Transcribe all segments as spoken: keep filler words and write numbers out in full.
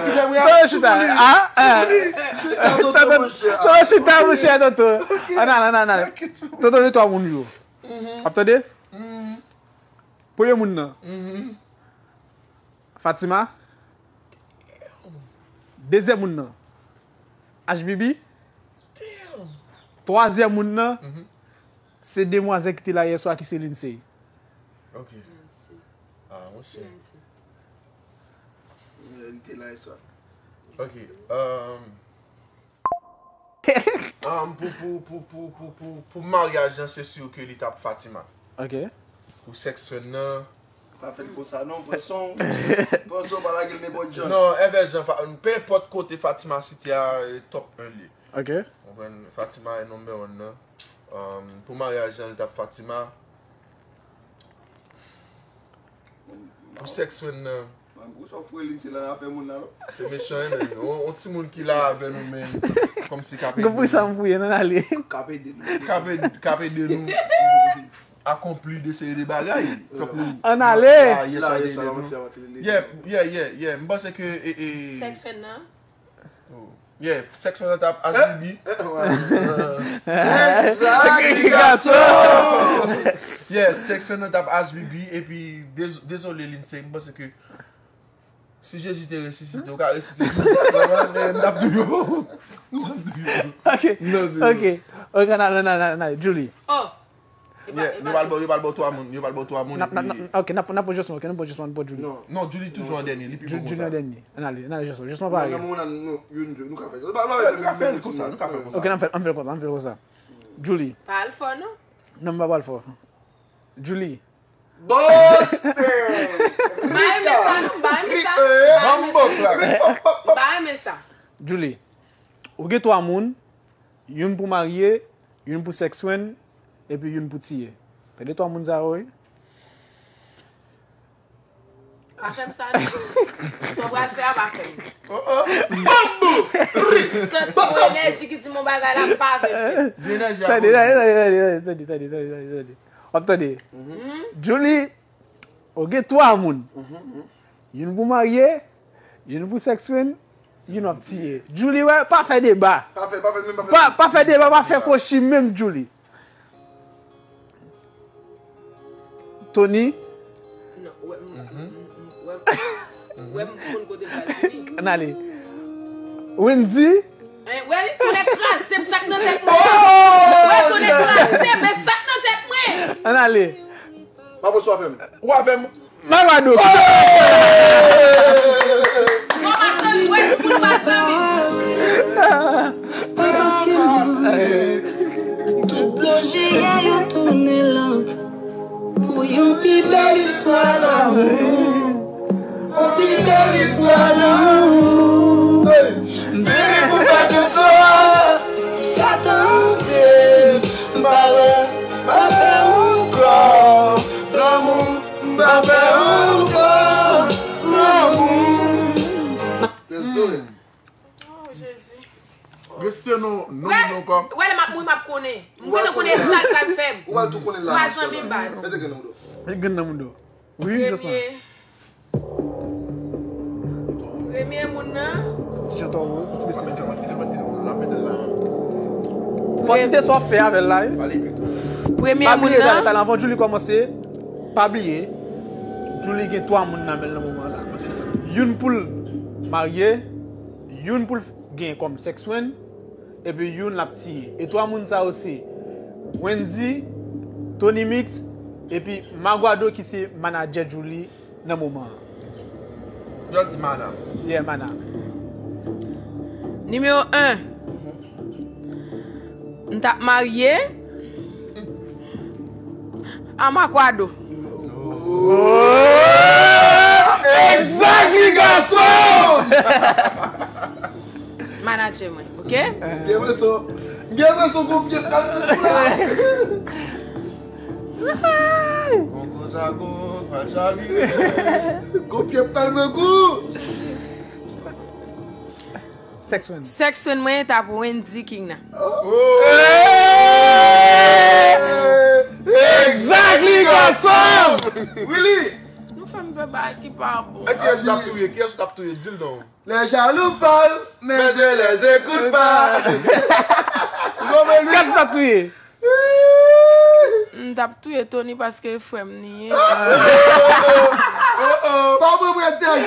Toto chita. Ah, eh. Toto chita, monchè, Toto. Ann ale, ann ale, ann ale. Toto gen twa moun yo. W ap tande? Premye moun nan, Fatima. Dezyèm moun nan, H B B. Twazyèm moun nan, se demwazèl ki te la yè swa ki se Lindsay. Ok. Ah, monchè. Li te la yè swa. Ok. Um, um, pou, pou, pou, pou, pou, pou, pou maryaj lan, se si ke li t ap Fatima. Ok. Pou sèks frenn nan. Pa fè l konsa non, pran san w. Pran san w, pa lage l nenpòt jan. Non, envès jan, Fa- pe enpòt kote Fatima site a, e top un li ye. Ok. Konprann? Fatima e number one nan. Um, pou maryaj lan, li t ap Fatima. Pou sèks frenn nan. Ou sòf frelin se lan afè moun la non. Se mechan, wi, men. On, on timoun ki la avè nou, men. Kòmsi k ap ede nou. Pou sa m fouye nan ale. K ap ede nou. K ap ede, k ap ede nou akonpli de seri de bagay. Tankou ann ale. La, yes, la, yes, la, ede nou. Yeah, yeah, yeah, yeah. M panse ke, e, e, sèks frenn nan? Oh. Yeah, sèks frenn nan t ap H B B. Exactly, gason. Yeah, sèks frenn nan t ap H B B, epi dez- dezole, Lindsay, m panse ke si Jezi te resisite, ou ka resisite. M t ap touye w. M t ap touye w. Ok, ok. Ok, nan, nan, nan, nan, nan, Julie. Oh. Yo pral ba w, yo pral ba w twa moun, yo pral ba w twa moun, epi n ap, n ap, ok, n ap, n ap pran Josman, ok, n ap pran Josman, n ap pran Julie. Non, Julie toujou an dènye, li pi bon. Julie an dènye. Ann ale, ann ale Josman. Josman pa gen. Non, non, non, nou ka fè sa. Nou ka fè l konsa, nou ka fè l konsa. Ok, n ap fè, n ap fè l konsa, n ap fè l konsa. Julie. Pa al fò, non. Non, m pa pral fò. Julie. Boston! Bay men sa, non, bay men sa. Bay men sa. Bay men sa. Julie, ou gen twa moun, youn pou marye, youn pou sèks frenn, epi youn pou tiye. Tande twa moun sa yo, wi. Pa fè m sa, non. Sa w pral fè a, pa fè m. Oh, oh. Bambou! Santi yon enèji ki di m yon bagay la, m pa vle fè. Di enèji a poze. Tande, tande, tande. W ap tande. Julie, ou gen twa moun. Youn pou marye, youn pou sèks frenn, youn w ap tiye. Julie, wè, pa fè deba. Pa fè, pa fè, menm pa fè. Pa, pa fè deba, pa fè kwochi menm, Julie. Tony. Non, wè, m, m, m, m, wè, m, wè, m konn kote l pral fini. Ann ale. Wendy. Eh, wè, li konnen kraze m, sa k nan tèt mwen. Wè, konnen kraze m, men sa k nan tèt mwen. Ann ale. Pa pran sou afè m. Ou avè m. Mavado. Bon, pa sanm, wè, ti moun pa sanm. Tout dlo je a yo tounen lang pou yon pi bèl istwa lanmou. Yon pi bèl istwa lanmou. M vini pou fè de sa, sa tande. M pa wè, m pa pè ankò. Lanmou, m pa pè ankò. Lanmou. Let's do it. Oh, Jezi. Reste non, non, wè, non, kòm. Wè, lè m ap mouri, m ap konnen. M konnen, konnen sa l pral fè m. Ou pral tou konnen la. Pa zanmi m, baz. Mete grenn nan moudo. Mete grenn nan moudo. Wi, Josman. Premye. Premye moun nan. Ti jan tò wo, ti mesye konsa. Fò site sa w ap fè avè l la, wi. Premye moun nan. Pa bliye, talè, talè, anvan Julie kòmanse, pa bliye, Julie gen twa moun nan men l nan moman la. Youn pou l marye, youn pou l gen kòm sèks frenn, epi youn l ap tiye. E twa moun sa yo se Wendy, Tony Mix, epi Maguado ki se manadjè Julie nan moman an. Just di Mana. Yeah, Mana. Nimewo en. M t ap marye a Makwado. Oh! Exactly, gason! Manadjè mwen, ok? Gen leson. Gen leson, gwo pye pral nan kou la. Gon gwo zago, pral chavire. Gwo pye pral nan kou. Sèks frenn. Sèks frenn mwen t ap Wendy King nan. Oh! Exactly, gason! Willy! Nou fè m fè Bagay ki pa bon. E kiyès ou t ap touye? Kiyès ou t ap touye? Di l non. Les jaloux parlent, mais je les écoute pas. Ou konprann li? Kiyès ou t ap touye? M t ap touye Tony paske frè m li ye. Pa mwen mwen tèg.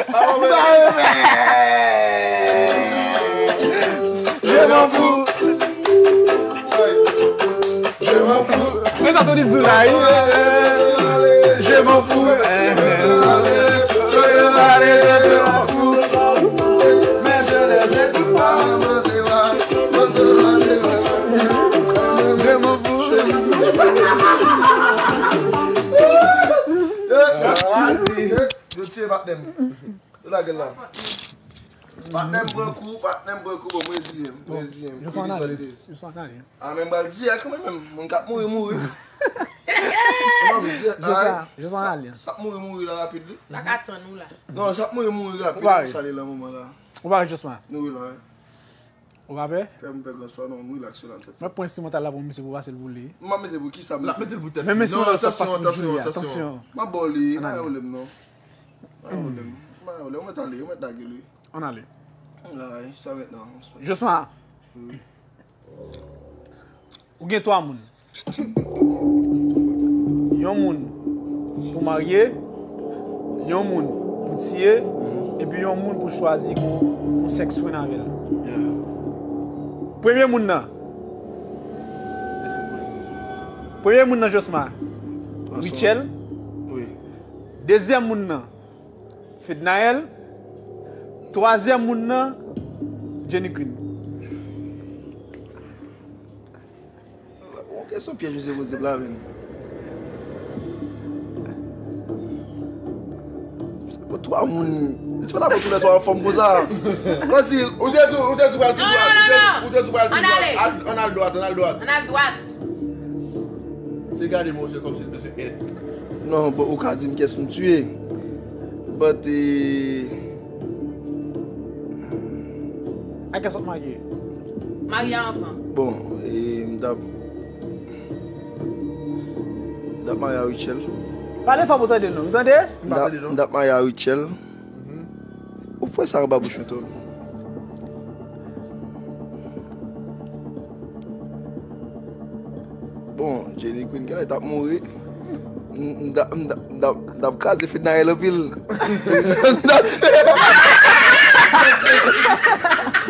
Je m'en fous. Je m'en fous. Men sa Tony di la, wi. Je m'en fous. Yo tiye patnè m. Yo lage l la. Patnè m pran kou, patnè m pran kou, bon, m reziyen m, m reziyen m. It is what it is. A, men m pral di a kanmenm, moun k ap mouri, mouri. Non, m di a, sa, sa ap mouri, mouri la rapid, li. Pa ka tann ou la. Non, sa ap mouri, mouri rapid, m sale lan moman la. Ou pa jisman. Nou wi la, wi. Ou pa pè? Fè m fè gran swa, non, m rilaks, wi la, m fè. Mwen pran enstrimantal la pou misye pou pase l boule. M ap mete pou kisa m. L ap mete l pou tèt li. Men mesye, non, tansyon, tansyon, tansyon. M ap ba w li, pa gen pwoblèm, non. Pa gen pwoblèm. Pa gen pwoblèm, ou mèt ale, ou mèt lage l, wi. Ann ale. Ann ale, sa mentnan. Josma. Wi. Ou gen twa moun. Yon moun pou marye, yon moun pou tiye, epi yon moun pou chwazi pou, pou sèks fren avè l. Yeah. Premye moun nan. Premye moun nan, Josma. Richel. Wi. Dezyèm moun nan, Fednaelle. Twazyèm moun nan, Jenny Queen. Yon kesyon pyèj misye poze m la, menm. Misye pran twa moun. Misye pa ta pran tou lè twa anfòm konsa. Kòmsi ou te di, ou te di pral tou dwat. Ou te di, ou te di pral tou dwat. Ann ale. Ann al dwat, ann al dwat. Ann al dwat. Se gade mwen, se kòmsi l bezwen èd. Non, bon, ou ka di m kiyès m tiye. But, eh, A kiyès w ap marye? Marye anvan. Bon, eh, m t ap, m t ap marye a Richel. Pale fò pou tande nou, nou tande? M t ap, m t ap marye a Richel. Ou fè sa anba bouch mwen twòp. Bon, Jenny Queen genlè t ap mouri. M, m, m, m, m t ap kraze Fednaelle anpil.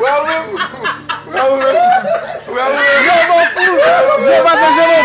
Bravo, bravo, bravo, bravo. Yo, bon, fou. Yo, pa fè jere.